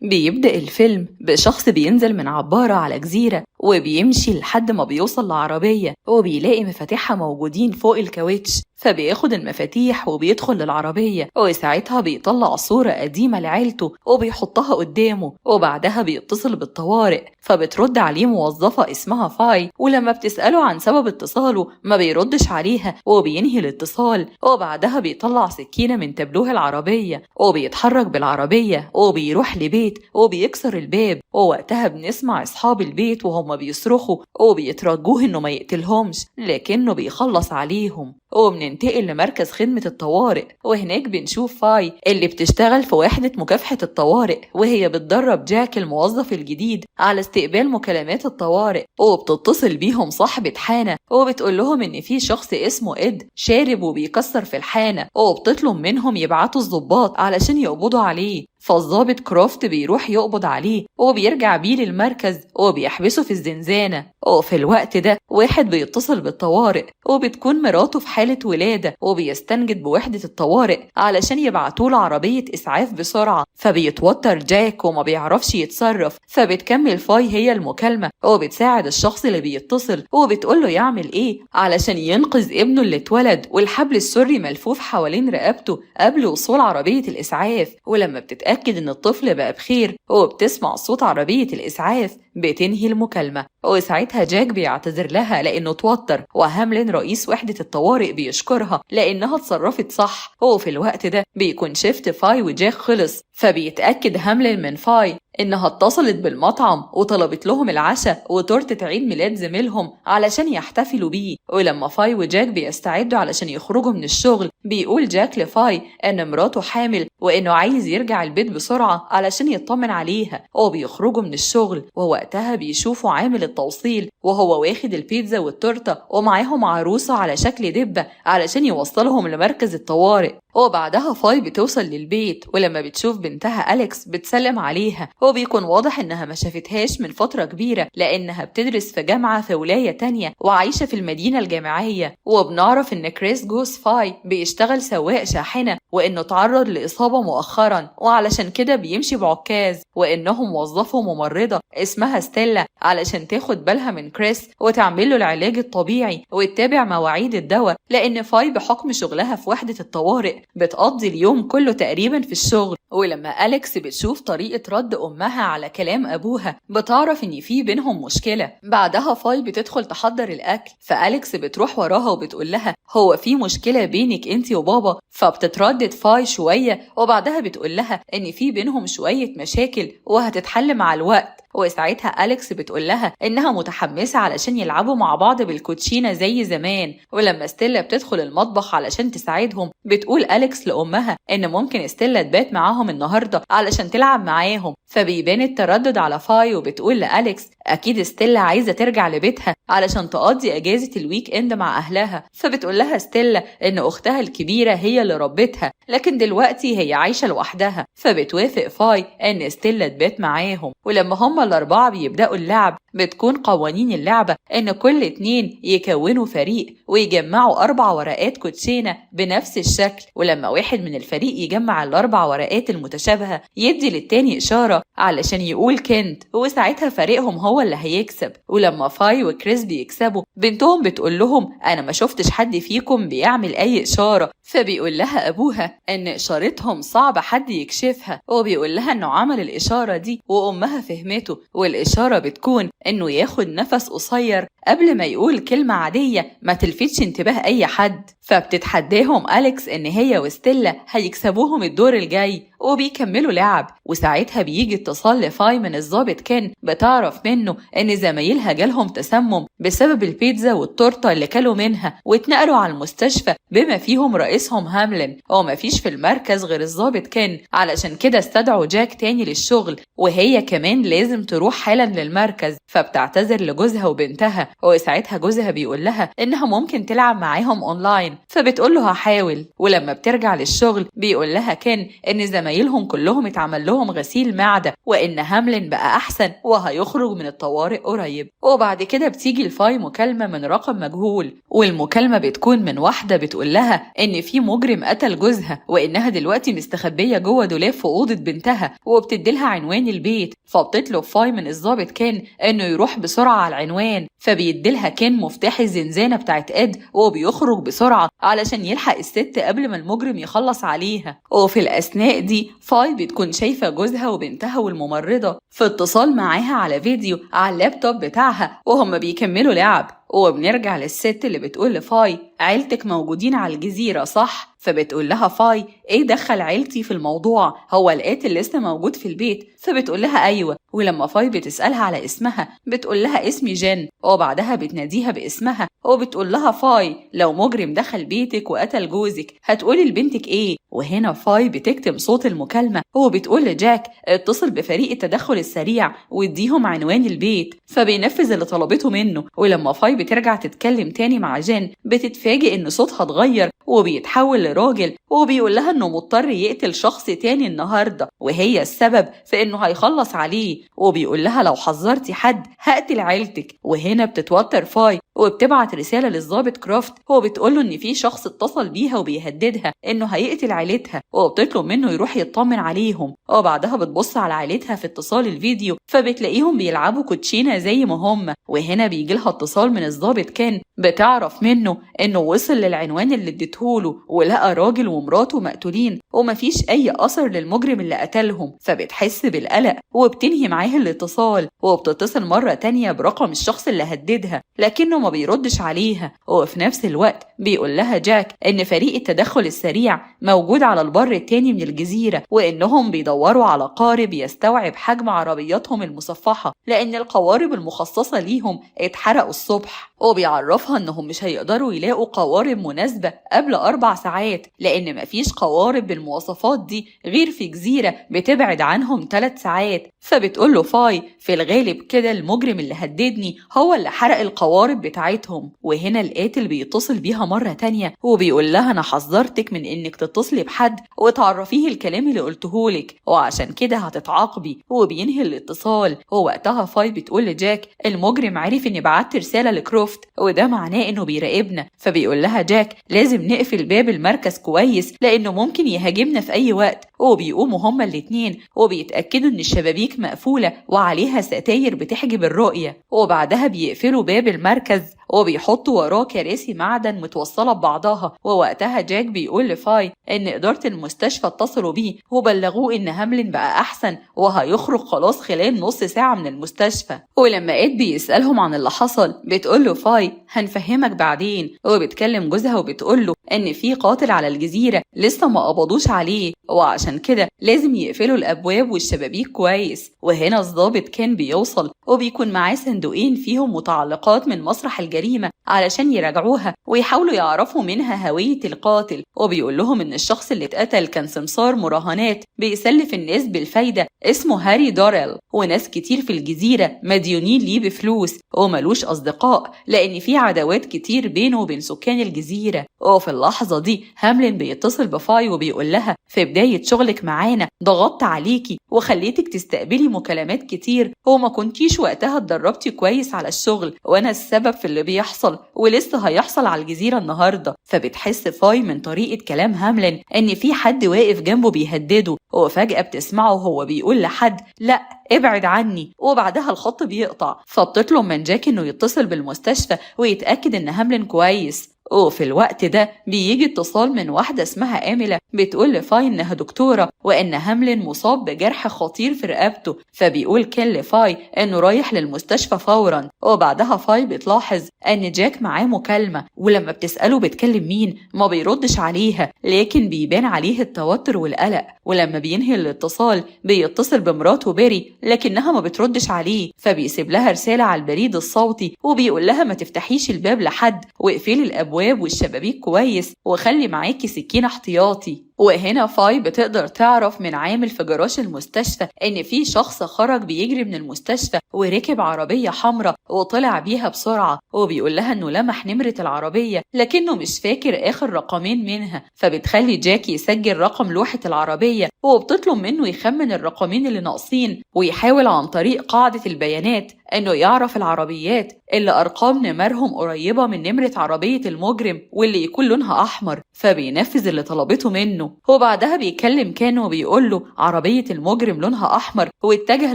بيبدأ الفيلم بشخص بينزل من عبارة على جزيرة وبيمشي لحد ما بيوصل لعربية وبيلاقي مفاتيحها موجودين فوق الكاوتش، فبياخد المفاتيح وبيدخل للعربية، وساعتها بيطلع صورة قديمة لعيلته وبيحطها قدامه، وبعدها بيتصل بالطوارئ، فبترد عليه موظفة اسمها فاي، ولما بتسأله عن سبب اتصاله ما بيردش عليها وبينهي الاتصال، وبعدها بيطلع سكينة من تابلوه العربية وبيتحرك بالعربية وبيروح لبيت وبيكسر الباب، ووقتها بنسمع أصحاب البيت وهم بيصرخوا وبيترجوه إنه ما يقتلهمش، لكنه بيخلص عليهم. وبننتقل لمركز خدمة الطوارئ، وهناك بنشوف فاي اللي بتشتغل في وحدة مكافحة الطوارئ، وهي بتدرب جاك الموظف الجديد على استقبال مكالمات الطوارئ، وبتتصل بيهم صاحبة حانة وبتقول لهم إن في شخص اسمه إد شارب وبيكسر في الحانة، وبتطلب منهم يبعتوا الضباط علشان يقبضوا عليه. فالضابط كروفت بيروح يقبض عليه وبيرجع بيه للمركز وبيحبسه في الزنزانة. وفي الوقت ده واحد بيتصل بالطوارئ وبتكون مراته في حالة ولادة، وبيستنجد بوحدة الطوارئ علشان يبعتوله عربية إسعاف بسرعة، فبيتوتر جاك وما بيعرفش يتصرف، فبتكمل فاي هي المكالمة وبتساعد الشخص اللي بيتصل وبتقوله يعمل إيه علشان ينقذ ابنه اللي اتولد والحبل السري ملفوف حوالين رقبته قبل وصول عربية الإسعاف. ولما بتتأكد إن الطفل بقى بخير وبتسمع صوت عربية الإسعاف بتنهي المكالمة، وساعتها جاك بيعتذر لها لأنه اتوتر، وهاملين رئيس وحدة الطوارئ بيشكرها لأنها اتصرفت صح. وفي الوقت ده بيكون shift فاي وجاك خلص، فبيتأكد هاملين من فاي إنها اتصلت بالمطعم وطلبت لهم العشاء وتورتة عيد ميلاد زميلهم علشان يحتفلوا بيه. ولما فاي وجاك بيستعدوا علشان يخرجوا من الشغل بيقول جاك لفاي إن مراته حامل وإنه عايز يرجع البيت بسرعة علشان يطمن عليها، وبيخرجوا من الشغل، ووقتها بيشوفوا عامل التوصيل وهو واخد البيتزا والتورتة ومعاهم عروسة على شكل دبة علشان يوصلهم لمركز الطوارئ. وبعدها فاي بتوصل للبيت، ولما بتشوف بنتها أليكس بتسلم عليها، وبيكون واضح إنها ما شافتهاش من فترة كبيرة لأنها بتدرس في جامعة في ولاية تانية وعايشة في المدينة الجامعية. وبنعرف إن كريس جوز فاي بيشتغل سواق شاحنة وإنه تعرض لإصابة مؤخرا وعلشان كده بيمشي بعكاز، وإنهم وظفوا ممرضة اسمها ستيلا علشان تاخد بالها من كريس وتعمل له العلاج الطبيعي وتتابع مواعيد الدواء، لأن فاي بحكم شغلها في وحدة الطوارئ بتقضي اليوم كله تقريبا في الشغل. ولما أليكس بتشوف طريقة رد أمها على كلام أبوها بتعرف إن في بينهم مشكلة. بعدها فاي بتدخل تحضر الأكل، فأليكس بتروح وراها وبتقول لها هو في مشكلة بينك انتي وبابا، فبتتردد فاي شوية وبعدها بتقول لها إن في بينهم شوية مشاكل وهتتحل مع الوقت. وساعتها أليكس بتقول لها إنها متحمسة علشان يلعبوا مع بعض بالكوتشينة زي زمان. ولما ستيلا بتدخل المطبخ علشان تساعدهم بتقول أليكس لأمها إن ممكن ستيلا تبات معاهم النهاردة علشان تلعب معاهم، فبيبان التردد على فاي وبتقول لأليكس أكيد ستيلا عايزة ترجع لبيتها علشان تقضي أجازة ال weekend مع أهلها، فبتقول لها ستيلا إن أختها الكبيرة هي اللي ربتها لكن دلوقتي هي عايشة لوحدها، فبتوافق فاي إن ستيلا تبات معاهم. ولما هما الأربعة بيبدأوا اللعب بتكون قوانين اللعبة إن كل اتنين يكونوا فريق ويجمعوا 4 ورقات كوتشينة بنفس الشكل، ولما واحد من الفريق يجمع ال4 ورقات المتشابهة يدي للتاني إشارة علشان يقول كنت، وساعتها فريقهم هو اللي هيكسب. ولما فاي وكريس بيكسبوا بنتهم بتقول لهم أنا ما شفتش حد فيكم بيعمل أي إشارة، فبيقول لها أبوها إن إشارتهم صعب حد يكشفها، وبيقول لها إنه عمل الإشارة دي وأمها فهمته، والإشارة بتكون إنه ياخد نفس قصير قبل ما يقول كلمة عادية ما تلفتش انتباه أي حد. فبتتحداهم أليكس إن هي وستيلا هيكسبوهم الدور الجاي وبيكملوا لعب. وساعتها بيجي اتصال لفاي من الضابط كين، بتعرف منه إن زمايلها جالهم تسمم بسبب البيتزا والتورتة اللي كلوا منها واتنقلوا على المستشفى بما فيهم رئيسهم هاملين، ومفيش في المركز غير الضابط كين، علشان كده استدعوا جاك تاني للشغل وهي كمان لازم تروح حالا للمركز. فبتعتذر لجوزها وبنتها وساعتها جوزها بيقول لها إنها ممكن تلعب معاهم أونلاين، فبتقول له هحاول. ولما بترجع للشغل بيقول لها كان إن زمايلهم كلهم اتعمل لهم غسيل معدة، وإن هاملين بقى أحسن وهيخرج من الطوارئ قريب. وبعد كده بتيجي لفاي مكالمة من رقم مجهول، والمكالمة بتكون من واحدة بتقول لها إن في مجرم قتل جوزها، وإنها دلوقتي مستخبية جوه دولاب في أوضة بنتها، وبتديلها عنوان البيت. فبتطلب فاي من الضابط كان إنه يروح بسرعة على العنوان، فبيديلها كان مفتاح الزنزانة بتاعت إد، وبيخرج بسرعة علشان يلحق الست قبل ما المجرم يخلص عليها. وفي الأثناء دي فاي بتكون شايفة جوزها وبنتها والممرضة في اتصال معاها على فيديو على اللابتوب بتاعها وهم بيكملوا لعب. وبنرجع للست اللي بتقول لفاي عيلتك موجودين على الجزيرة صح؟ فبتقول لها فاي ايه دخل عيلتي في الموضوع، هو القاتل لسه موجود في البيت؟ فبتقول لها ايوه. ولما فاي بتسألها على اسمها بتقول لها اسمي جين، وبعدها بتناديها باسمها وبتقول لها فاي لو مجرم دخل بيتك وقتل جوزك هتقولي لبنتك ايه؟ وهنا فاي بتكتم صوت المكالمة وبتقول لجاك اتصل بفريق التدخل السريع واديهم عنوان البيت، فبينفذ اللي طلبته منه. ولما فاي بترجع تتكلم تاني مع جين بتتفاجئ ان صوتها اتغير وبيتحول لراجل، وبيقول لها انه مضطر يقتل شخص تاني النهارده وهي السبب في انه هيخلص عليه، وبيقول لها لو حذرتي حد هقتل عيلتك. وهنا بتتوتر فاي وبتبعت رسالة للضابط كروفت وبتقول له ان في شخص اتصل بيها وبيهددها انه هيقتل عيلتها، وبتطلب منه يروح يطمن عليهم. وبعدها بتبص على عيلتها في اتصال الفيديو فبتلاقيهم بيلعبوا كوتشينة زي ما هم. وهنا بيجي لها اتصال من الضابط كان بتعرف منه انه وصل للعنوان اللي اديتهوله ولقى راجل ومراته مقتولين ومفيش اي اثر للمجرم اللي قتلهم، فبتحس بالقلق وبتنهي معاه الاتصال، وبتتصل مرة تانية برقم الشخص اللي هددها لكنه ما بيردش عليها. وفي نفس الوقت بيقول لها جاك ان فريق التدخل السريع موجود على البر التاني من الجزيرة، وانهم بيدوروا على قارب يستوعب حجم عربياتهم المصفحة لان القوارب المخصصة ليهم اتحرقوا الصبح. وبيعرفها انهم مش هيقدروا يلاقوا قوارب مناسبة قبل 4 ساعات لان مفيش قوارب بالمواصفات دي غير في جزيرة بتبعد عنهم 3 ساعات. فبتقول له فاي في الغالب كده المجرم اللي هددني هو اللي حرق القوارب بتاعتهم. وهنا القاتل بيتصل بيها مرة تانية وبيقول لها انا حذرتك من انك تتصلي بحد وتعرفيه الكلام اللي قلتهولك وعشان كده هتتعاقبي، وبينهي الاتصال. ووقتها فاي بتقول لجاك المجرم عرف اني بعت رسالة لكروفت وده معناه انه بيراقبنا. فبيقول لها جاك لازم نقفل باب المركز كويس لانه ممكن يهاجمنا في اي وقت. وبيقوموا هما الاتنين وبيتأكدوا ان الشبابيك مقفولة وعليها ستاير بتحجب الرؤية، وبعدها بيقفلوا باب المركز وبيحطوا وراه كراسي معدن متوصلة ببعضها. ووقتها جاك بيقول لفاي ان إدارة المستشفى اتصلوا بيه وبلغوه ان هاملين بقى احسن وهيخرج خلاص خلال نص ساعة من المستشفى. ولما إد بيسألهم عن اللي حصل بتقول له فاي هنفهمك بعدين، وبتكلم جوزها وبتقول له ان في قاتل على الجزيرة لسه ما قبضوش عليه وعشان كده لازم يقفلوا الابواب والشبابيك كويس. وهنا الضابط كان بيوصل وبيكون معاه صندوقين فيهم متعلقات من مسرح الجريمة علشان يراجعوها ويحاولوا يعرفوا منها هوية القاتل، وبيقول لهم ان الشخص اللي اتقتل كان سمسار مراهنات بيسلف الناس بالفايدة اسمه هاري دوريل، وناس كتير في الجزيرة مديونين ليه بفلوس وملوش أصدقاء لأن في عداوات كتير بينه وبين سكان الجزيرة. وفي اللحظة دي هاملين بيتصل بفاي وبيقول لها في بداية شغلك معانا ضغطت عليكي وخليتك تستقبلي مكالمات كتير وما كنتيش وقتها اتدربتي كويس على الشغل وانا السبب في اللي بيحصل ولسه هيحصل على الجزيرة النهاردة. فبتحس فاي من طريقة كلام هاملين ان في حد واقف جنبه بيهدده، وفجأة بتسمعه هو بيقول لحد لا ابعد عني، وبعدها الخط بيقطع. فبتطلب من جاك انه يتصل بالمستشفى ويتأكد ان هاملين كويس. وفي الوقت ده بيجي اتصال من واحدة اسمها آملة بتقول لفاي إنها دكتورة وإن هاملين مصاب بجرح خطير في رقبته، فبيقول كين لفاي إنه رايح للمستشفى فورا. وبعدها فاي بتلاحظ إن جاك معاه مكالمة، ولما بتسأله بتكلم مين ما بيردش عليها، لكن بيبان عليه التوتر والقلق. ولما بينهي الاتصال بيتصل بمراته بيري لكنها ما بتردش عليه، فبيسيب لها رسالة على البريد الصوتي وبيقول لها ما تفتحيش الباب لحد واقفلي الأبواب والشبابيك كويس وخلي معاكي سكينة احتياطي. وهنا فاي بتقدر تعرف من عامل في جراج المستشفى إن في شخص خرج بيجري من المستشفى وركب عربية حمراء وطلع بيها بسرعة، وبيقول لها إنه لمح نمرة العربية لكنه مش فاكر آخر رقمين منها. فبتخلي جاك يسجل رقم لوحة العربية وبتطلب منه يخمن الرقمين اللي ناقصين، ويحاول عن طريق قاعدة البيانات إنه يعرف العربيات اللي أرقام نمرهم قريبة من نمرة عربية المجرم واللي يكون لونها أحمر، فبينفذ اللي طلبته منه. وبعدها بيكلم كان وبيقول له عربية المجرم لونها أحمر واتجه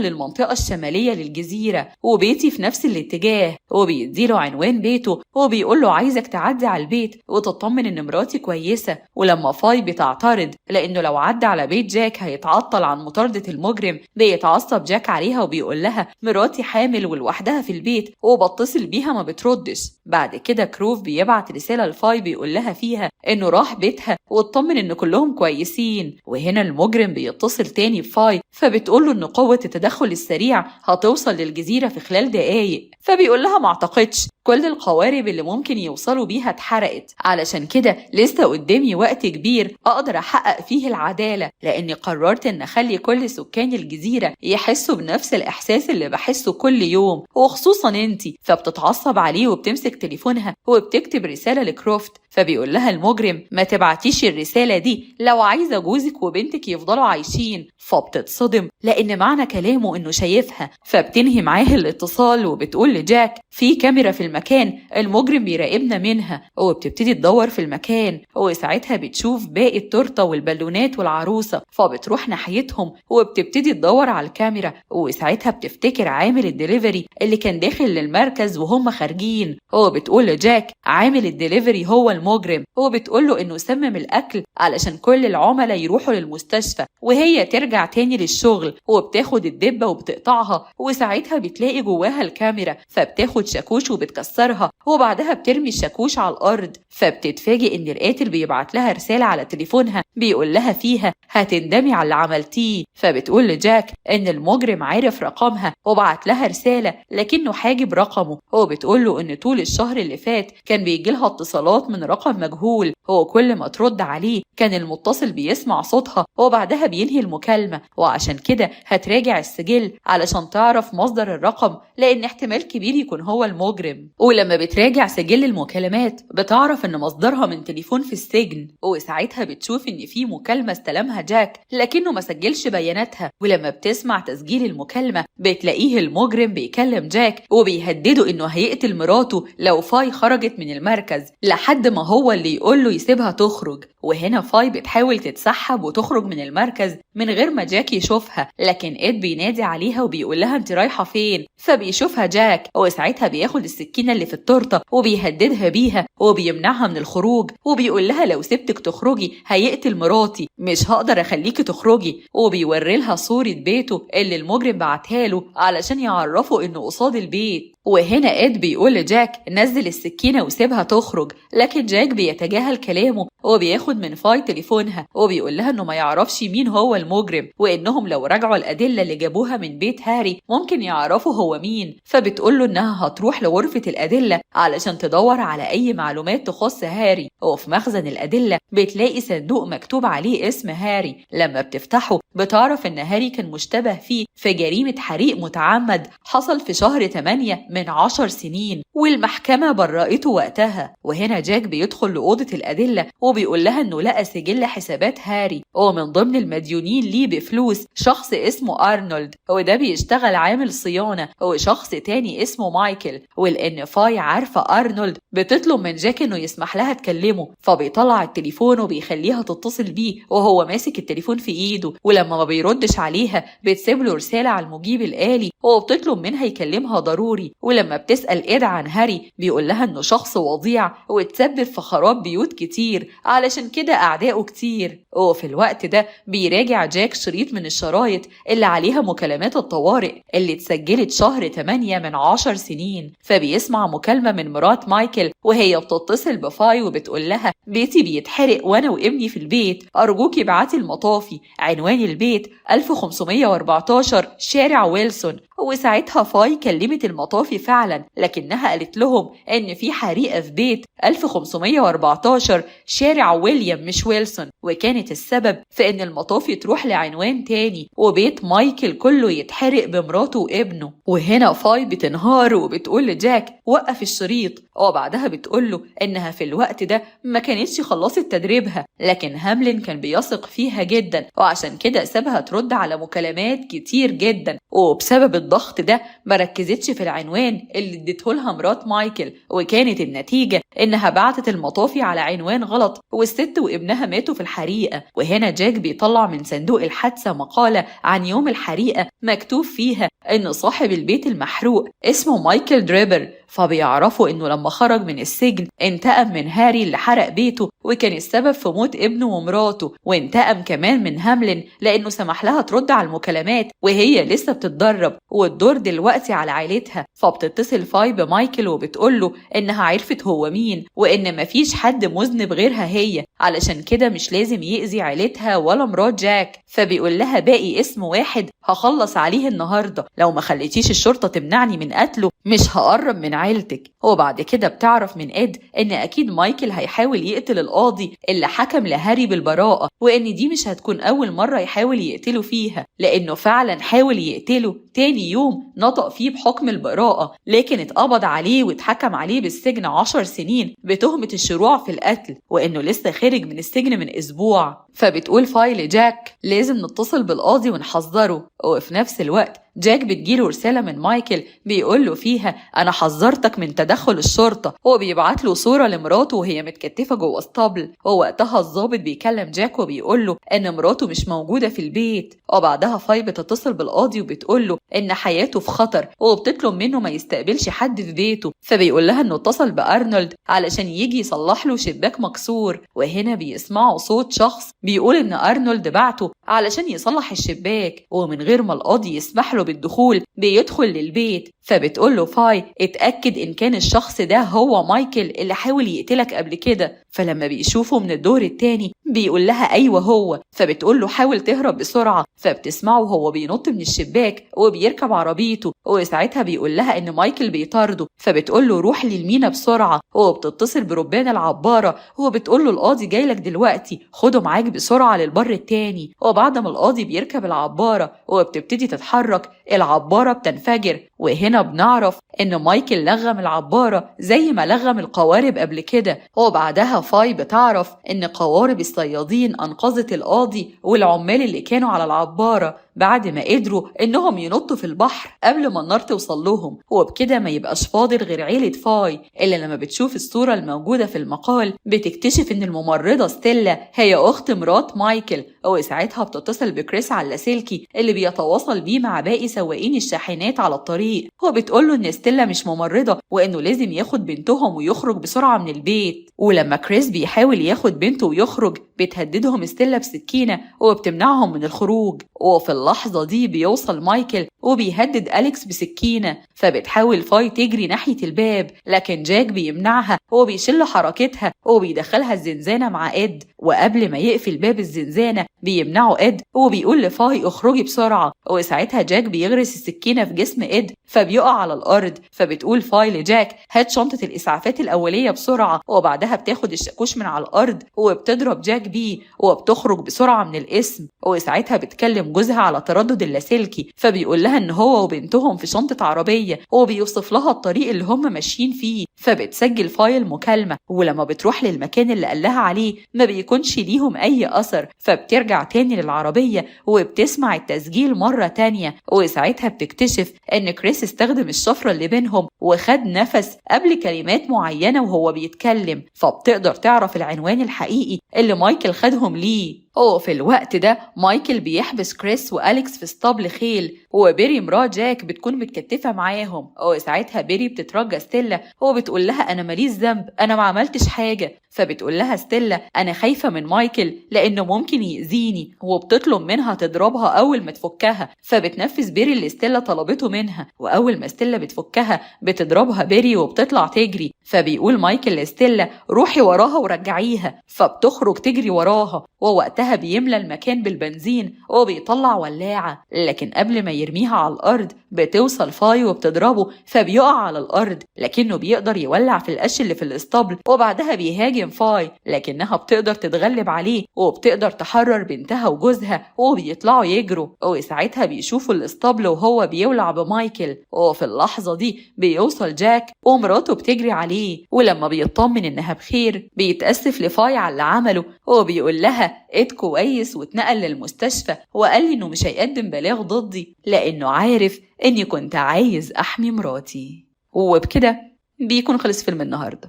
للمنطقة الشمالية للجزيرة وبيتي في نفس الاتجاه، وبيديله عنوان بيته وبيقول له عايزك تعدي على البيت وتطمن إن مراتي كويسة. ولما فاي بتعترض لأنه لو عدى على بيت جاك هيتعطل عن مطاردة المجرم، بيتعصب جاك عليها وبيقول لها مراتي حامل ولوحدها في البيت وبتصل بيها ما بتردش. بعد كده كروف بيبعت رسالة لفاي بيقول لها فيها إنه راح بيتها واطمن إن كلهم كويسين. وهنا المجرم بيتصل تاني بفاي فبتقول له إن قوة التدخل السريع هتوصل للجزيرة في خلال دقايق، فبيقول لها ما اعتقدش، كل القوارب اللي ممكن يوصلوا بيها اتحرقت، علشان كده لسه قدامي وقت كبير أقدر أحقق فيه العدالة، لأني قررت إن أخلي كل سكان الجزيرة يحسوا بنفس الإحساس اللي بحسه كل يوم وخصوصا انتي. فبتتعصب عليه وبتمسك تليفونها وبتكتب رسالة لكروفت، فبيقول لها المجرم ما تبعتيش الرسالة دي لو عايزة جوزك وبنتك يفضلوا عايشين. فبتتصدم لأن معنى كلامه إنه شايفها، فبتنهي معاه الاتصال وبتقول لجاك في كاميرا في المكان المجرم بيراقبنا منها، وبتبتدي تدور في المكان، وساعتها بتشوف باقي التورته والبالونات والعروسه، فبتروح ناحيتهم وبتبتدي تدور على الكاميرا، وساعتها بتفتكر عامل الدليفري اللي كان داخل للمركز وهم خارجين، وبتقول لجاك عامل الدليفري هو المجرم، وبتقول له انه سمم الاكل علشان كل العملاء يروحوا للمستشفى وهي ترجع تاني للشغل، وبتاخد الدبه وبتقطعها، وساعتها بتلاقي جواها الكاميرا، فبتاخد شاكوش وبتكسرها، وبعدها بترمي الشاكوش على الارض. فبتتفاجئ ان القاتل بيبعت لها رساله على تليفونها بيقول لها فيها هتندمي على اللي عملتيه، فبتقول لجاك ان المجرم عارف رقمها وبعت لها رساله لكنه حاجب رقمه، وبتقول له ان طول الشهر اللي فات كان بيجي لها اتصالات من رقم مجهول، وكل ما ترد عليه كان المتصل بيسمع صوتها وبعدها بينهي المكالمه، وعشان كده هتراجع السجل علشان تعرف مصدر الرقم لان احتمال كبير يكون هو المجرم. ولما بتراجع سجل المكالمات بتعرف ان مصدرها من تليفون في السجن، وساعتها بتشوف ان في مكالمه استلمها جاك لكنه ما سجلش بياناتها، ولما بتسمع تسجيل المكالمه بتلاقيه المجرم بيكلم جاك وبيهدده انه هيقتل مراته لو فاي خرجت من المركز لحد ما هو اللي يقول له يسيبها تخرج. وهنا فاي بتحاول تتسحب وتخرج من المركز من غير ما جاك يشوفها، لكن إد بينادي عليها وبيقول لها انت رايحه فين، فبيشوفها جاك وساعتها بياخد السكينه اللي في التورته وبيهددها بيها وبيمنعها من الخروج، وبيقول لها لو سبتك تخرجي هيقتل مراتي، مش هقدر اخليكي تخرجي، وبيوري لها صوره بيته اللي المجرم بعتها له علشان يعرفه انه قصاد البيت. وهنا إد بيقول لجاك نزل السكينه وسيبها تخرج، لكن جاك بيتجاهل كلامه وبياخد من فاي تليفونها وبيقول لها انه ما يعرفش مين هو المجرم، وانهم لو راجعوا الادله اللي جابوها من بيت هاري ممكن يعرفوا هو مين. فبتقول له انها هتروح لغرفه الادله علشان تدور على اي معلومات تخص هاري، وفي مخزن الادله بتلاقي صندوق مكتوب عليه اسم هاري، لما بتفتحه بتعرف ان هاري كان مشتبه فيه في جريمه حريق متعمد حصل في شهر 8 من 10 سنين والمحكمه برأته وقتها. وهنا جاك بيدخل لأوضة الأدلة وبيقول لها إنه لقى سجل حسابات هاري، ومن ضمن المديونين ليه بفلوس شخص اسمه أرنولد وده بيشتغل عامل صيانة، وشخص تاني اسمه مايكل. ولأن فاي عارفة أرنولد بتطلب من جاك إنه يسمح لها تكلمه، فبيطلع التليفون وبيخليها تتصل بيه وهو ماسك التليفون في إيده، ولما ما بيردش عليها بتسيب له رسالة على المجيب الآلي وبتطلب منها يكلمها ضروري. ولما بتسأل إد عن هاري بيقول لها إنه شخص وضيع وتسبب في خراب بيوت كتير علشان كده أعدائه كتير. وفي الوقت ده بيراجع جاك شريط من الشرايط اللي عليها مكالمات الطوارئ اللي اتسجلت شهر 8 من 10 سنين، فبيسمع مكالمة من مرات مايكل وهي بتتصل بفاي وبتقول لها بيتي بيتحرق وأنا وابني في البيت، أرجوكي ابعتي المطافي، عنوان البيت 1514 شارع ويلسون. وساعتها فاي كلمت المطافي المطافي فعلا، لكنها قالت لهم إن في حريقة في بيت 1514 شارع ويليام مش ويلسون، وكانت السبب في إن المطافي تروح لعنوان تاني وبيت مايكل كله يتحرق بمراته وابنه. وهنا فاي بتنهار وبتقول لجاك وقف الشريط، وبعدها بتقول له إنها في الوقت ده ما كانتش خلصت تدريبها، لكن هاملين كان بيثق فيها جدا وعشان كده سابها ترد على مكالمات كتير جدا، وبسبب الضغط ده ما ركزتش في العنوان اللي اديتهولها مرات مايكل، وكانت النتيجة إنها بعتت المطافي على عنوان غلط والست وابنها ماتوا في الحريقة. وهنا جاك بيطلع من صندوق الحادثة مقالة عن يوم الحريقة مكتوب فيها إن صاحب البيت المحروق اسمه مايكل دريبر، فبيعرفوا إنه لما خرج من السجن انتقم من هاري اللي حرق بيته وكان السبب في موت ابنه ومراته، وانتقم كمان من هاملين لأنه سمح لها ترد على المكالمات وهي لسه بتتدرب والدور دلوقتي على عائلتها. فبتتصل فاي بمايكل وبتقوله إنها عرفت هو مين وإن مفيش حد مذنب غيرها هي، علشان كده مش لازم يأذي عائلتها ولا مرات جاك. فبيقول لها باقي اسم واحد هخلص عليه النهارده، لو ما خليتيش الشرطة تمنعني من قتله مش هقرب من عيلتك. وبعد كده بتعرف من إد إن أكيد مايكل هيحاول يقتل القاضي اللي حكم لهاري بالبراءة، وإن دي مش هتكون أول مرة يحاول يقتله فيها، لأنه فعلا حاول يقتله تاني يوم نطق فيه بحكم البراءة، لكن اتقبض عليه واتحكم عليه بالسجن 10 سنين بتهمة الشروع في القتل، وإنه لسه خارج من السجن من أسبوع. فبتقول فاي لجاك لازم نتصل بالقاضي ونحذره. وفي نفس الوقت جاك بتجيله رسالة من مايكل بيقول له فيها أنا حذرتك من تدخل الشرطة، وبيبعت له صورة لمراته وهي متكتفة جوه اسطبل. ووقتها الضابط بيكلم جاك وبيقول له إن مراته مش موجودة في البيت. وبعدها فاي بتتصل بالقاضي وبتقول له إن حياته في خطر وبتطلب منه ما يستقبلش حد في بيته، فبيقول لها إنه اتصل بأرنولد علشان يجي يصلح له شباك مكسور. وهنا بيسمعوا صوت شخص بيقول إن أرنولد بعته علشان يصلح الشباك، ومن غير ما القاضي يسمح له بالدخول بيدخل للبيت. فبتقول له فاي اتأكد إن كان الشخص ده هو مايكل اللي حاول يقتلك قبل كده. فلما بيشوفه من الدور التاني بيقول لها أيوة هو، فبتقول له حاول تهرب بسرعة. فبتسمعه وهو بينط من الشباك وبيركب عربيته، وساعتها بيقول لها إن مايكل بيطارده، فبتقول له روح للمينا بسرعة. وبتتصل بربان العبارة وبتقول له القاضي جايلك دلوقتي، خده معاك بسرعة للبر التاني. وبعد ما القاضي بيركب العبارة وبتبتدي تتحرك العبارة بتنفجر، وهنا بنعرف إن مايكل لغم العبارة زي ما لغم القوارب قبل كده. وبعدها فاي بتعرف إن قوارب الصيادين أنقذت القاضي والعمال اللي كانوا على العبارة بعد ما قدروا إنهم ينطوا في البحر قبل ما النار توصل لهم، وبكده ما يبقاش فاضل غير عيلة فاي اللي لما بتشوف الصورة الموجودة في المقال بتكتشف إن الممرضة ستيلا هي أخت مرات مايكل. وساعتها بتتصل بكريس على اللاسلكي اللي بيتواصل بيه مع باقي سواقين الشاحنات على الطريق، وبتقوله إن ستيلا مش ممرضة وإنه لازم ياخد بنتهم ويخرج بسرعة من البيت. ولما كريس بيحاول ياخد بنته ويخرج بتهددهم ستيلا بسكينة وبتمنعهم من الخروج. وفي اللحظة دي بيوصل مايكل وبيهدد أليكس بسكينة، فبتحاول فاي تجري ناحية الباب لكن جاك بيمنعها وبيشل حركتها وبيدخلها الزنزانة مع إد. وقبل ما يقفل باب الزنزانة بيمنعه إد وبيقول لفاي اخرجي بسرعة، وساعتها جاك بيغرس السكينة في جسم إد فبيقع على الأرض. فبتقول فاي لجاك هات شنطة الإسعافات الأولية بسرعة، وبعدها بتاخد الشاكوش من على الأرض وبتضرب جاك بيه وبتخرج بسرعة من القسم. وساعتها بتكلم جوزها على تردد اللاسلكي، فبيقول لها إن هو وبنتهم في شنطة عربية وبيوصف لها الطريق اللي هم ماشيين فيه. فبتسجل فاي المكالمة، ولما بتروح للمكان اللي قال لها عليه ما بيكونش ليهم أي أثر، فبترجع تاني للعربية وبتسمع التسجيل مرة تانية. وساعتها بتكتشف إن كريس استخدم الشفرة اللي بينهم وخد نفس قبل كلمات معينة وهو بيتكلم، فبتقدر تعرف العنوان الحقيقي اللي مايكل خدهم ليه. وفي الوقت ده مايكل بيحبس كريس وأليكس في اسطبل خيل، وبيري مرات جاك بتكون متكتفة معاهم. وساعتها بيري بتترجى ستيلا وبتقول لها أنا ماليش ذنب، أنا ما عملتش حاجة. فبتقول لها ستيلا أنا خايفة من مايكل لأنه ممكن يأذيني، وبتطلب منها تضربها أول ما تفكها. فبتنفذ بيري اللي ستيلا طلبته منها، وأول ما ستيلا بتفكها بتضربها بيري وبتطلع تجري. فبيقول مايكل لستيلا روحي وراها ورجعيها، فبتخرج تجري وراها. ووقتها وبعدها بيملى المكان بالبنزين وبيطلع ولاعة، لكن قبل ما يرميها على الأرض بتوصل فاي وبتضربه فبيقع على الأرض، لكنه بيقدر يولع في القش اللي في الاسطبل. وبعدها بيهاجم فاي، لكنها بتقدر تتغلب عليه وبتقدر تحرر بنتها وجوزها وبيطلعوا يجروا. وساعتها بيشوفوا الاسطبل وهو بيولع بمايكل، وفي اللحظة دي بيوصل جاك ومراته بتجري عليه، ولما بيطمن إنها بخير بيتأسف لفاي على اللي عمله وبيقول لها إد كويس واتنقل للمستشفى، وقال لي إنه مش هيقدم بلاغ ضدي لأنه عارف إني كنت عايز أحمي مراتي. وبكده بيكون خلص فيلم النهاردة.